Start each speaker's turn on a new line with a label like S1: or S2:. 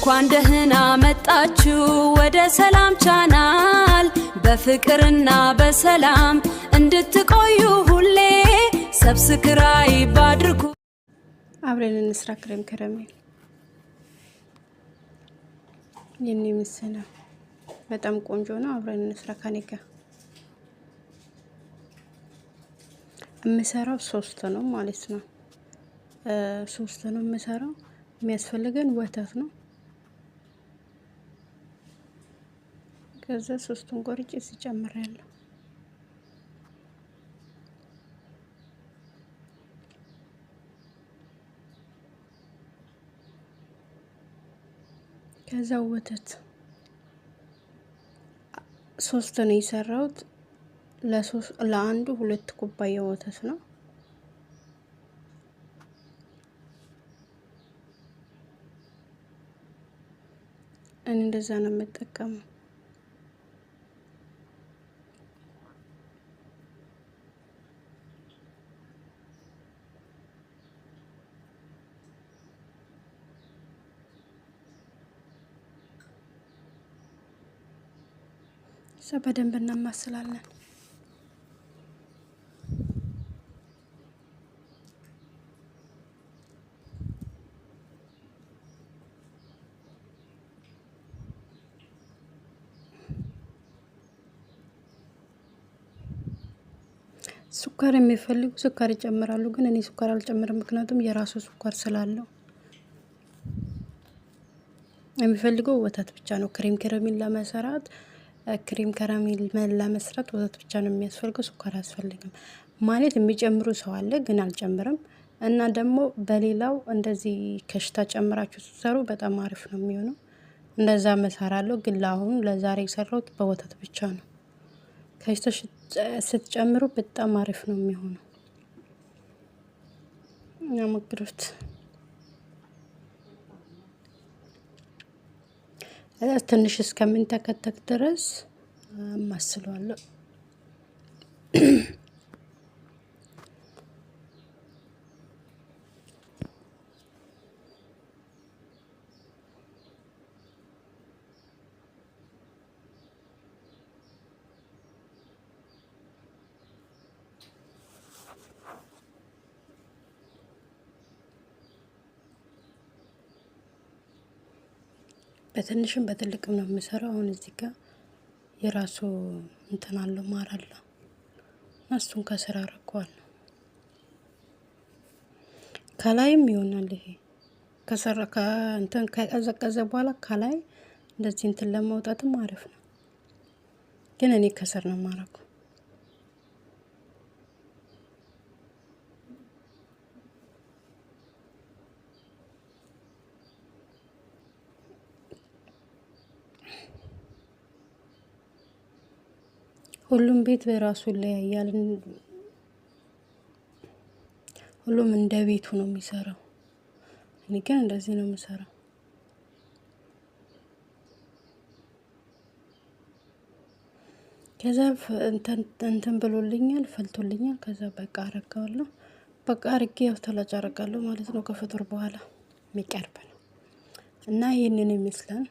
S1: እንኳን ደህና መጣችሁ ወደ ሰላም ቻናል። በፍቅርና በሰላም እንድትቆዩ ሁሌ subscribe አድርጉ።
S2: አብረን እንስራ cream caramel። ይህን የመሰለ በጣም ቆንጆ ነው። አብረን እንስራ ከኔ ጋር። የምሰራው ሶስት ነው ማለት ነው። ሶስት ነው የምሰራው። የሚያስፈልገን ወተት ነው። ከዛ ሶስቱን ቆርጬ ሲጨምር ያለው ከዛ ወተት ሶስት ነው የሰራሁት። ለአንዱ 2 ኩባያ ወተት ነው። እኔ እንደዛ ነው የምጠቀመው። እዛ በደንብ እናማስላለን። ስኳር የሚፈልጉ ስኳር ይጨምራሉ፣ ግን እኔ ስኳር አልጨምርም፣ ምክንያቱም የራሱ ስኳር ስላለው። የሚፈልገው ወተት ብቻ ነው። Cream caramel ለመስራት ወተት ብቻ ነው የሚያስፈልገው፣ ስኳር አያስፈልግም። ማለት የሚጨምሩ ሰው አለ፣ ግን አልጨምርም። እና ደግሞ በሌላው እንደዚህ ከሽታ ጨምራችሁ ስትሰሩ በጣም አሪፍ ነው የሚሆነው። እንደዛ መሰራለሁ፣ ግን ለአሁኑ ለዛሬ የሰራሁት በወተት ብቻ ነው። ከሽታ ስትጨምሩ በጣም አሪፍ ነው የሚሆነው። ሞክሩት። ትንሽ እስከምንተከተክ ድረስ አማስለዋለሁ። በትንሽም በትልቅም ነው የምሰራው። አሁን እዚህ ጋር የራሱ እንትን አለው፣ ማር አለው እና እሱን ከስር አደርገዋለሁ። ከላይም ይሆናል ይሄ ከሰራ ከእንትን ከቀዘቀዘ በኋላ ከላይ እንደዚህ እንትን ለማውጣትም አሪፍ ነው። ግን እኔ ከስር ነው የማደርገው። ሁሉም ቤት በራሱ ይለያያል። ሁሉም እንደ ቤቱ ነው የሚሰራው። እኔ ግን እንደዚህ ነው የምሰራው። ከዛ እንትን ብሎልኛል፣ ፈልቶልኛል። ከዛ በቃ አረጋዋለሁ። በቃ አርጌ ያው ተላጭ አረጋለሁ ማለት ነው። ከፍጡር በኋላ የሚቀርብ ነው እና ይህንን ይመስላል።